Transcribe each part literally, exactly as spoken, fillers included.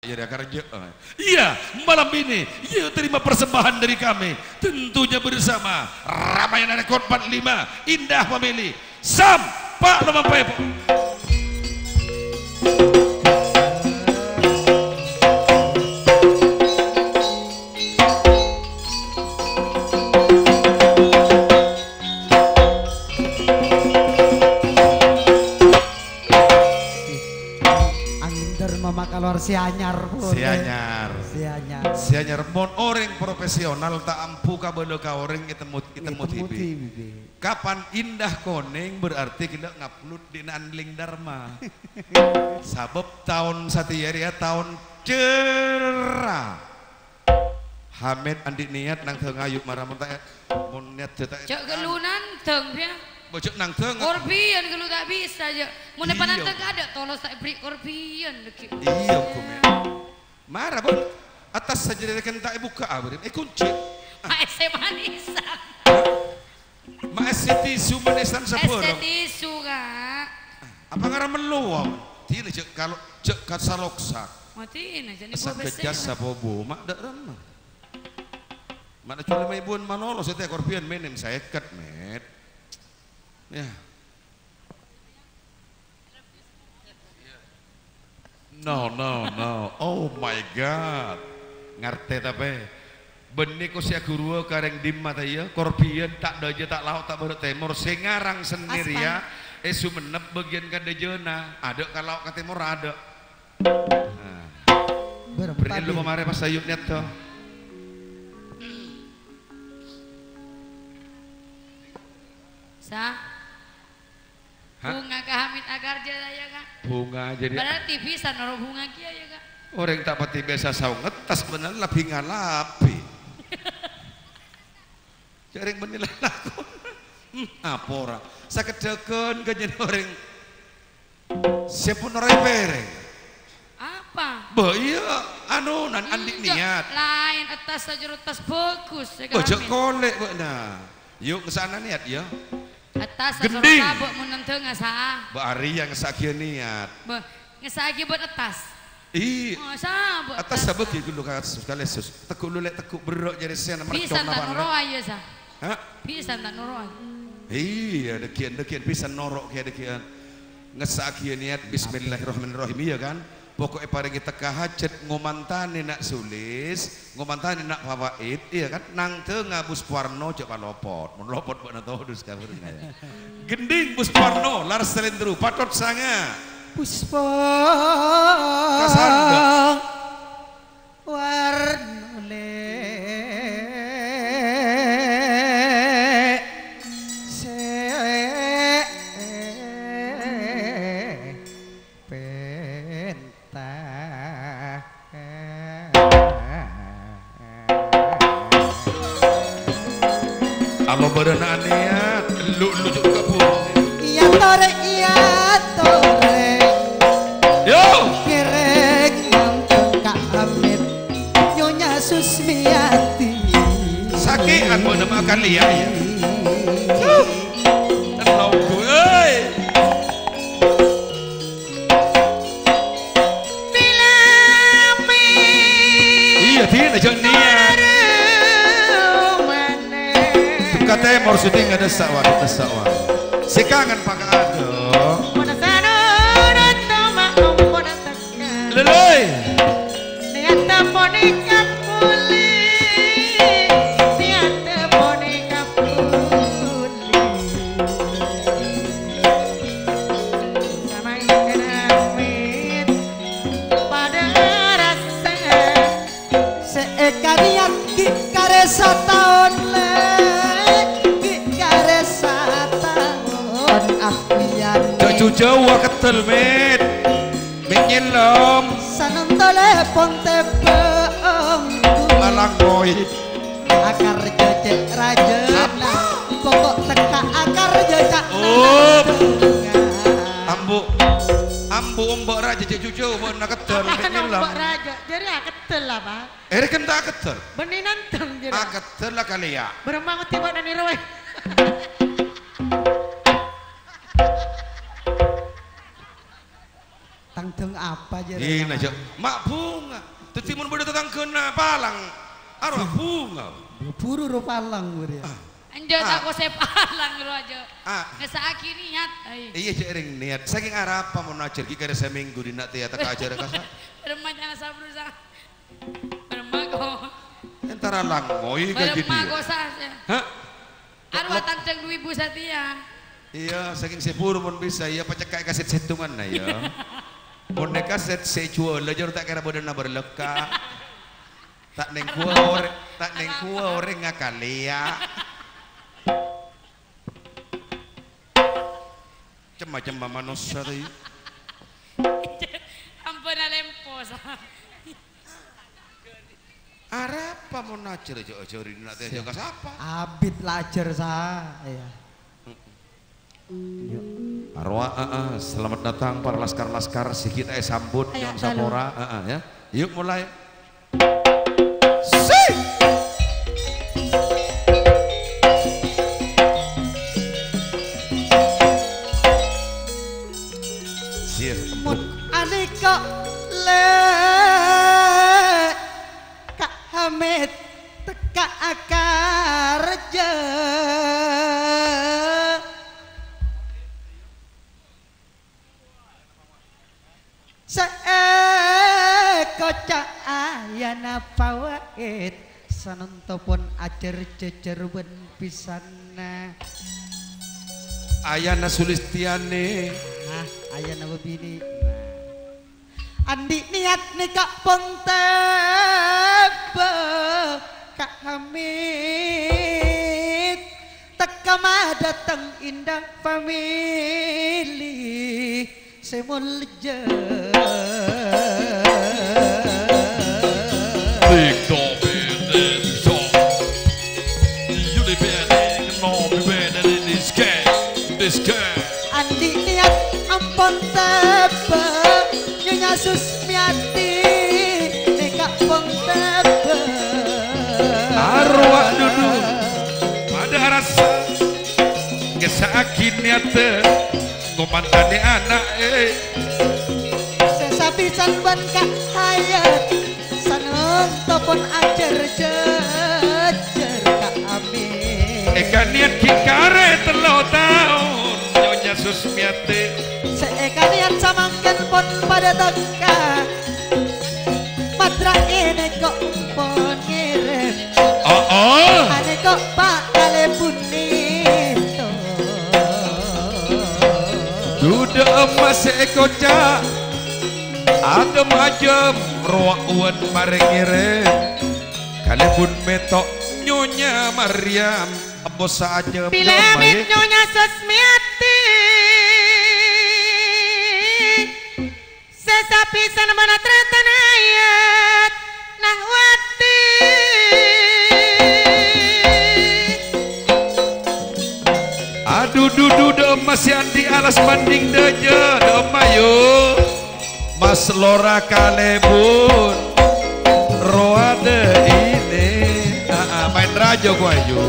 Jârèya karjâ. Iya, malam ini, yuk terima persembahan dari kami. Tentunya bersama Ramayana Record empat lima, Indah Family. Sam, Pak, lo mampai, Pak. Angin Dharma maka lowar sè anyar, pon. Sè anyar. Sè anyar. Sè anyar. Mon orèng profesional ta' ambu kabâlâ ka orèng ètemmo, ètemmo dhibi'. Ètemmo dhibi'. Kapan Indah Konèng berarti ghellâ' ngupload dhina'an Link Dharma. Sabâb taon satèya rèya taon cera. Hamèd andi' niyat nang dhâng ayu mara mon ta', mon niyat ta'. Jhâ' ghâllu nang dhâng, Bya. Bâ jhâ' nang dhâng. Korbiyân ghâllu ta' bisa, jhâ'. Mon Iyâ. Pananteng kadâ' tolos ta' èberri' korbiyân, dhâggi'. Iyâ, ghu, Mèt. Mara, Bun. Attas sajârèya kan ta' èbukka', abârem. Èkoncè'. Ma' ès sè manisan. Ma' ès sè tisu manisan sabhârâng. Ès sè tisu, Ka'. Apa ngara mello, Bun? Dina jhâ' kalo, jhâ' kasaloksak. Madina, jhâ' nipo. Asal bessè, kejas Ka'. Sapobo, ma' dâ' remma. Mana cuma maibuan malolo sè tè korbiyân mènem sèket, Mèt. Ya. No, no, no. Oh my God. Ngartè tapè. Bânnè ko sè aghâruwâ ka rèng dimma ta' iyâ? Korbiyân ta' dâjâ, ta' lao', ta' bârâ' tèmor. Sè ngarang sennè rèya, è Songennep bâgiyân ka dâjâna. Adâ' ka lao', ka tèmor, adâ'. Nah. Bârâmpa. Bânnè lo pamarè pas ayu niyat to. Sa? Hah? Bhunga Ka' Hamèd akarjâ, ya, Ka'? Bhunga jadi. Berarti bisa noro' bhunga kèya, ya, Ka'? Orèng ta' patè bisa saos ngettas bân lebbi ngalabi. Jhâ' rèng bânnè lalakon. Hmm, apa ora? Sakeddhâghân ghâjâna orèng sè pon ora èpèrèng. Apa? Bâ, iyâ, anu, nan andi' niyat. Laèn, attas, sajâro attas bhâghus, sè Bâ, jhâ' kolè' bâ'na. Yu, ngessa'ana niyat, yâ. Attas, sajâro ghândhing. Tabâ' mon nandhângnga sa'a. Bâ, arèya ngessa'aghiyâ niyat. Bâ, ngessa'aghi bân attas. Iyâ. Oh, sabâ' attas. Attas sabâ' ghi' ghullu ka, ka lesus. Tegghu' lulè', tegghu' berrâ' jârèya sè ana mercona. Bisa ta' noro'a, iyâ, sa? Hah? Bisa ta' noro'a? Iyâ, dhâggi'ân, dhâggi'ân bisa noro' kèya dhâggi'ân. Ngessa'aghiyâ niyat, bismillahirrahmanirrahim, iyâ kan? Poko'è parèngè tekka hajhât ngomantanè na' Sulis, ngomantanè na' Fawaid, iyâ kan? Nandhângnga Busparno jhâ' palopot. Mon lopot bâ'na todus kabhârna, yâ. Ghândhing Busparno, lar salèndro, patot sanga. Buspa. Kasandhâ. Warna lè' sè pènta. Alo bârâna anèyat, lu-, lucu kabur. Iyâ torè, iyâ torè. Yo. Kèrèng nyampè ka Hamèd, Nyonya Susmiyati. Sakè'an bâ'na ma' kali, yâ, yâ. Huh. Elo, Bu, oi. Iyâ, dina jhâ' niyat. Ka tèmor syuting adâ' sawan, adâ' sawan. Sè kangen pakaadâ. Leloi. Niyat ponèka poli, niyat ponèka poli. Samaèn kènè' wit padâ rassa. Sè èkaniyat ghi' karè sataon, Lè', ghi' karè sataon, ah, iyâ, Lè'. Jhâ' jhâu-jhâu, wah, keddhel, Mèt. Mèt nyellem. Sanonto lè' pon tèbâng. Malang, boy. Akarjâ cè' rajâna. Apa? Pokok tekka akarjâ ca'. Oh. Ambu. Ambu ombo' rajâ cè' jhâu-jhâu bâ'na keddhel. Apa mèt nyellem. Ombo' rajâ? Jârèya keddhel apa? Èrèken ta' keddhel. Bânnè nandhâng jârèya. Akeddhel la kalèya. Bârâmma ngodhi bâ'na nèro, wè. Tangdhâng apa, Jârèya? Ina, jâ'. Ma' bhunga. Dhâddhi, mon bâdâ tatangghâna palang, arowa bhunga. Buru ro palang, buru, ya. Ah. Enjâ', ta' kosè palang, ro, ajâ. Ah. Ngessa'aghi niat, ai. Iyâ, jâ' rèng niat. Sakèng arapa mon ajhâr ghi' karè samènggu dinna' tèya ta' ajhâr kasa? Bârâmma nyana sabrusa. Bârâmma, ko'. Entara langngoy ka Bârâmma, jâdiyâ. Ko', sa-, sa-, Hah? Arowa tandhâng dhu èbu satèya. Iyâ, sakèng sè buru mon bisa, iyâ, pacekka' ka sèt-sèttonganna, iyâ. Mon nèka sèt sè èjhuwâlâ, jâr ta' kèra bâdâna bârlekka'. Ta' nèngguwâ orè-, ta' nèngguwâ orèng ngakalèya. Cem-macemma manossa, tè. Ampon alempo, sa. Arapa mon ajhâr, jâ', ajhâr dinna' tèya, jâ' ka sapa? Abit la ajhâr, sa, iyâ. Arowa, ah, ah, selamat datang para laskar-laskar, sè ghi' ta' èsambut, nyo'on sapora, ah, ah, ya. Yuk, mulai. Si! Siap, empuk. Mon anèka lè' Ka' Hamid tekka' akarjâ. Sè èkoca' ayana Fawaid, sanonto pon ajhâr jhâjhâr bân pèsanna. Ayana Sulistiyani. Ah, ayana bâbinè'. Nah. Andi' niat nèka pon tèbâ Ka' Hamid, tekka madâteng Indah Family sè moljâ. Big dog, big dog. You the best, no, the best in this game, this game. Andi' niat ampon tèbâ, Nyonya Susmiati, nèka pon tèbâ. Arowa dudu padâ arassa, ngessa'aghi niyatta, ngomantanè ana'è. Sè sapisan bân Ka' Hayat, sanonto pon ajhâr jhâjhâr Ka' Amin. Èkaniyat ghi' karè tello taon, Nyonya Susmiati. Sè èkaniyat samangkèn pon padâ tekka. Madra'è nèko' pon ngèrèm. Oh, oh. Anèko' pa' kalèbun nèto. Duda emmas sè èkoca'. Adem ajâm rowa uwan marè ngèrèm. Kalèbun mèto' Nyonya Maryam. Embo sajâm. Bilamit Nyonya Susmiati. Sè sapisan bân Tretan Hayat Nahwati. Adu dudu dâ' emma sè andi' alas manding dâjâ, dâ' emma, yu. Mas lora kalèbun. Rowa dâ' ini. Aa, maèn rajâ, ghu, ayu.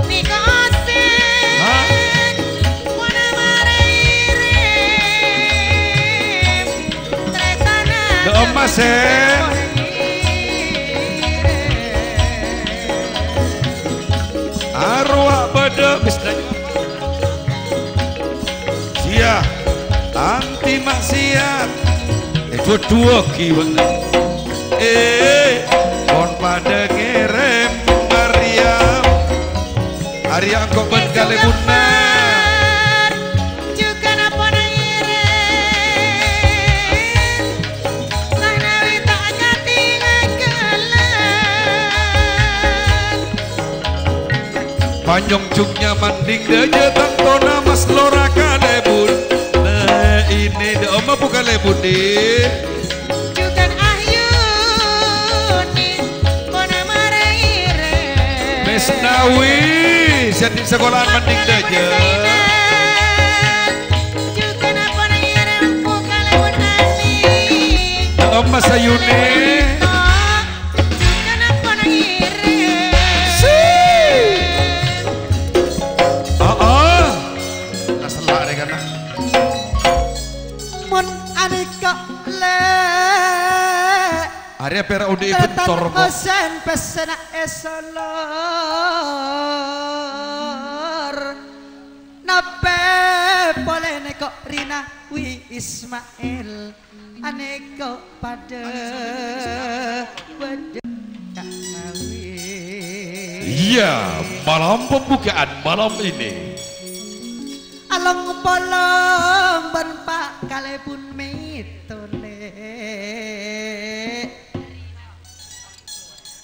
Nèko osèn, hah? Pona marè irèm, trètana. Dâ' emma, sèn. Arowa bâdâ bis-, Sia, anti maksiat, èdhuwâ-dhuwâghi bâ'na. Eh, pon padâ ngèrèm Maryam. Arèya engko' bân kalèbunna. Jhughân pona ngèrèm. Manabi ta' nyatinga ghellâ'. Panyongjhung nyamanding dâjâ tantona mas lora kalèbun. Nah, ini dâ' emma bu kalèbun, di. Jhughân Ahyuni, pona marè irèm. Mesnawi, sè andi' sakola'an manding dâjâ. Jhughân pona ngèrèm bu kalèbun ani. Dâ' emma Sayuni. Jhughân pona ngèrèm. Si. Ah, ah. Nasella rè kana. Mon anèka Arèya pèra' odi' Tarètan bentor, kok. Hosen pèssèna èsolor. Nabbhi polè nèko' Rina wi Ismail. Anèko' padâ bâdâ ka' kawin. Iya, malam pembukaan malam ini. Along-polong bân pa' kalèbun mètolè.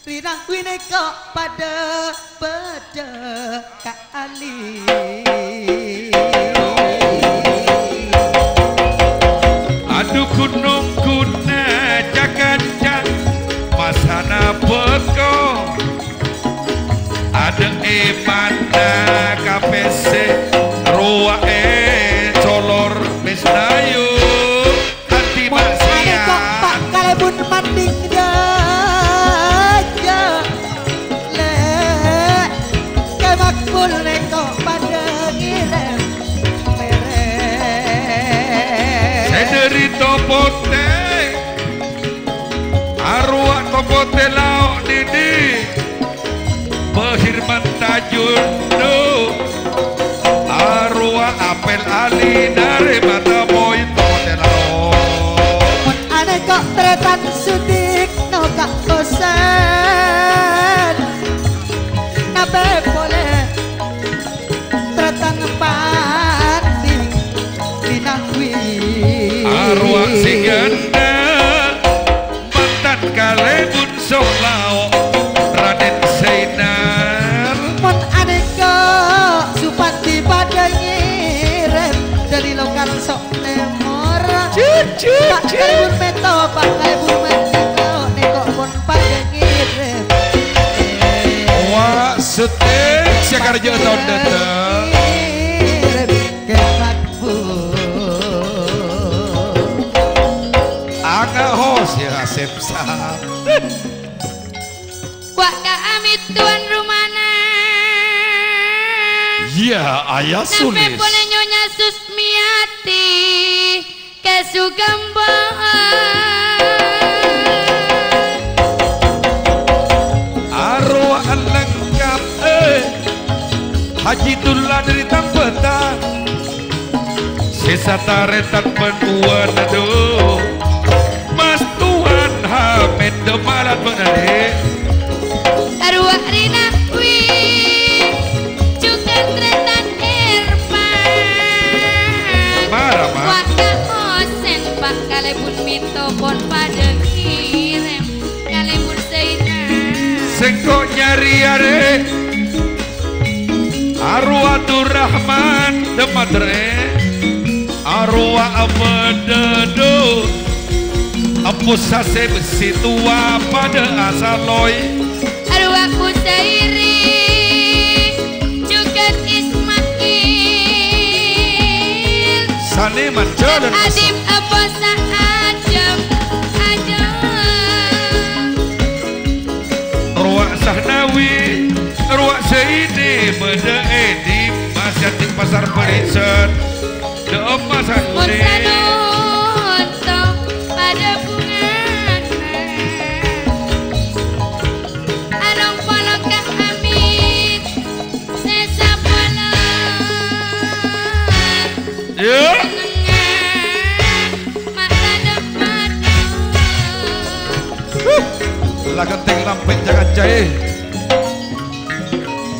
Rina wi nèko' padâ bâdâ ka' ali. Adu ghunong ghuna ca-kanca, masana bhâko. Adâ' è mana ka pèssè, rowa èsolor mèsnayu. Anti maksiat. Mon anèko' pa' kalèbun mandhing rajâ, lè', Kè Makmul nèko' padâ ngèrèm pèrèng. Sè dâri Topotè, arowa Topotè lao' didi'. Bahirman Tajundo, arowa Apel Ali narèma tamoy Topotè lao'. Mon anèko' tarètan Sutikno ka' Hosen, nabbhi polè tarètan Pandi Rina wi. Arowa sè gandha mantan kalèbun Solao, Raden Zainal. Mon anèko' Supandi padâ ngèrèm dâri lokal sok tèmor. Jujur, pa' jujur. Kalèbun mèto, pa' kalèbun mèto, nèko' pon padâ ngèrèm. Wa, Sutik, sè karjâ taon dâteng. Ngèrèm kè Makmul. Anga' hos ya, Asep Sa. Wa' ka' amit tuan rumana. Iya, Ayah Sulis. Nabbhi polè Nyonya Susmiati, Kè Sugambâ. Arowa lengkap, eh. Haji Tulla dâri Tambata. Sè satarètan bân Tuan, adu. Mas Tuan Hamid Demalan, bân Adi. Arowa Rina wi, jhughân tarètan Irfan. Mara, Ma. Wa' ka' Hosen, pa' kalèbun mèto pon padâ ngèrèm kalèbun Zainal. Sèngko' nyarè arè. Arowa Abdurrahman Dematrè, arowa Abadado, Empu Sasè bessè towa padâ asaloy. Arowa Busairi, jhughân Ismail. Saniman jhâlân Adib Aposa ajâm, ajâm. Rowa Sahnawi, rowa Zaini, bâdâ è Dimas, Yatim Pasar Barisan, dâ' emma Sanguni. Mon sanonto padâ bhungana, along-polong ka' amit, sè sapolo. Yuk. La Genting Lampè' ca-kanca, eh.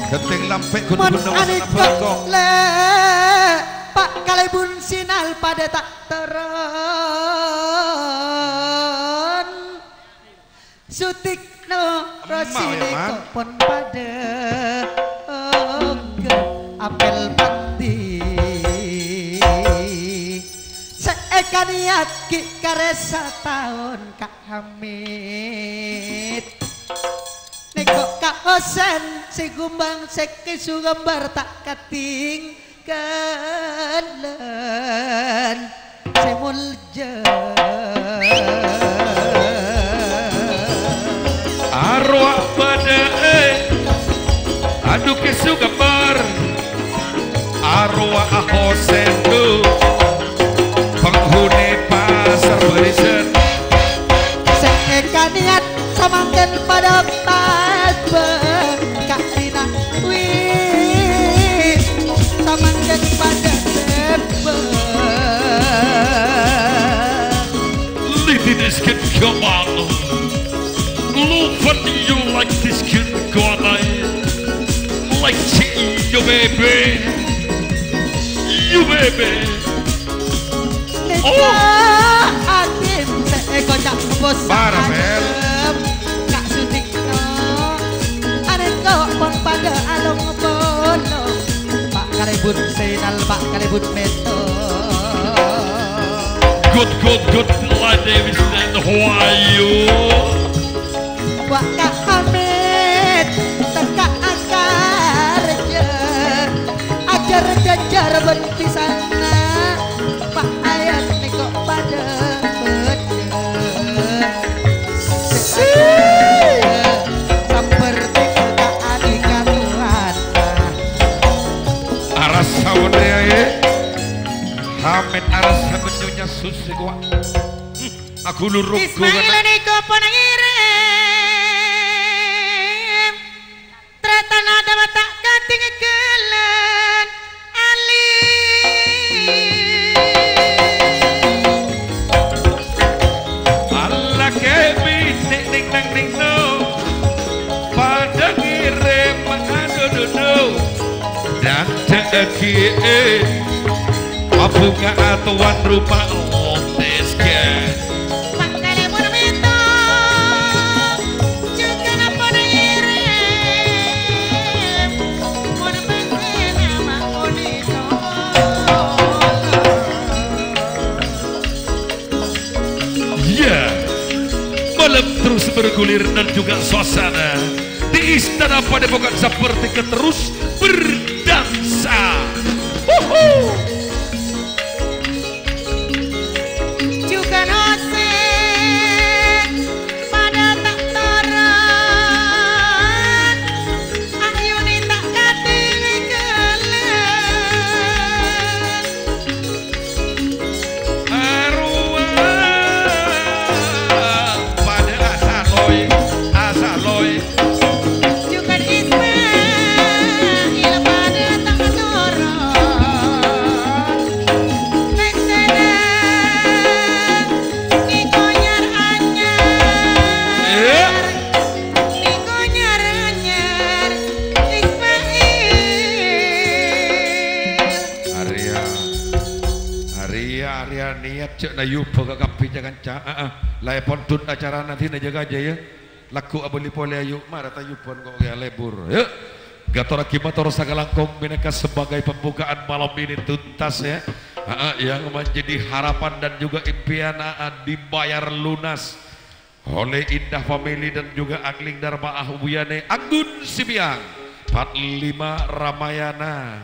Genting Lampè' ghun-ghunna. Mon anèko' lè', pa' kalèbun Sinal padâ ta' terron. Sutikno Rosinèko' pon padâ oghâ apèl pati. Sè èkanèyat ghi' karè sataon Ka' Hamid. Nèko' Ka' Hosen sè gumbang sè kèsu gambar ta' kating. Kèlèn sè molja. Arowa padâ, eh, adu kèsu gambar. Arowa Hosen, du. Penghuni Pasar Barisan. Sè èkanèyat Samangkèn padâ tèbâ ka rèna, wis. Samangkèn padâ tèbâ. Ladies can come on. Love when you like this can go on. Like you baby. You baby. Oh. Adim sè èkoca' bos. Parah, Bel. Ka' Sudikno. Arèng ko' pon padâ along pono. Pa' kalèbun sènal, pa' kalèbun mèto. Good, good, good, ladies and who are you? Wa' Ka' Hamid, tekka' akarja. Ajar jajar bân pisanna, Pa' Ayat nèko padâ bâdâ. Sè sampèr tekka' adhika tuan. Arassa bâdâ, yâ. Hamid arassa bâdâ Nyonya Susi, kowa. Hmm, aku lurung Ismail nèko pon ngèrèm. Tratana dâpa' ta' kadhingghâlân Ali. Alla kèmè nèng-nèng nèng no. Padâ ngèrèm adu-dudu. Dânta'aghi, eh, mabhunga atowan rupa otes, gè. Pangkèlè mon mèto, jhughân pon ngèrèm, mon pèssèna ma' onèko. Iya, malam terus bergulir dan juga suasana di Istana Padepokan seperti terus berdansa. Huhu. Jhughân osèng padâ ta' toron, ahyuna ta' kadhingghâlân. Arowa padâ asaloy, asaloy. Jhughân Ismail padâ ta' toron. Pèssèna nèko nyar-anyar. Iya. Nèko nyar-anyar Ismail. Arèya, arèya, arèya niyat jhâ' na yuba ka kabbhi ca-kanca. Aa, la èpondhut acarana dinna jâgâ jâ, yâ. Lagghu' abâli polè, ayu, mara tayuban ko' kèya lebur. Yuk, ngatorraghi mator sakalangkong mènangka sebagai pembukaan malam ini tuntas, ya. Aa, yang menjadi harapan dan juga impian, aa, dibayar lunas oleh Indah Family dan juga Angling Darma Ahbuyane Anggun Sibiang, Pat Lima Ramayana.